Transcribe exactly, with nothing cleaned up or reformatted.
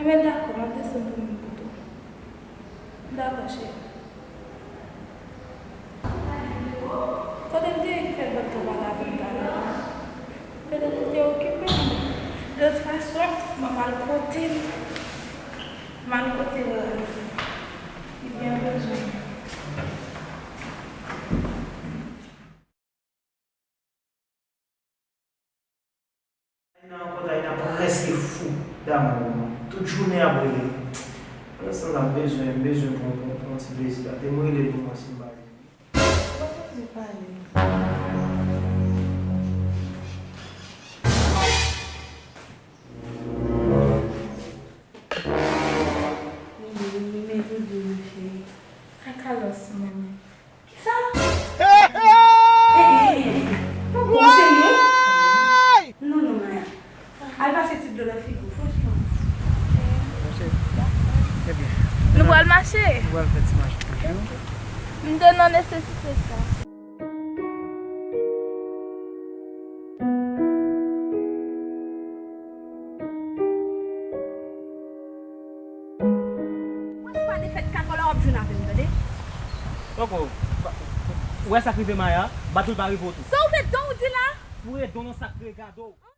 Enben dakò, m ap desann pou m vin kote w. Dakò, cheri. Kote l te ye ki fè l pa t ka pale avè m talè a? Petèt li te okipe. De tout fason, m ap al kote l. M al kote Ralph. Li byen bezwen m. Ayna ankò, Ayna prèske fou damou. Tout jounen ap rele. Pandan se tan la, m bezwen, m bezwen pran, pran, pran ti plezi la. Te m rele l pou mwen si m pa jwenn li. Ou pa bezwen pale. Mwen, mwen, mwen, mwen, mwen, mwen, cheri. Sa Carlos mwen, mwen. Kisa? Hey, hey, hey, hey. Poko w serye? Non, non, Maya. Al pase ti dlo nan figi w, franchman. Monchè, ebyen, nou pral mache. Nou pral fè ti mache. M te nan nesesite sa. Mwen se pa defèt kakòl la w ap jwenn avè m, tande? Poko, ou wè sa k rive Maya, m pa tou l pa rive w tou. Sa w fè don w di la? Foure don nan sak regade w.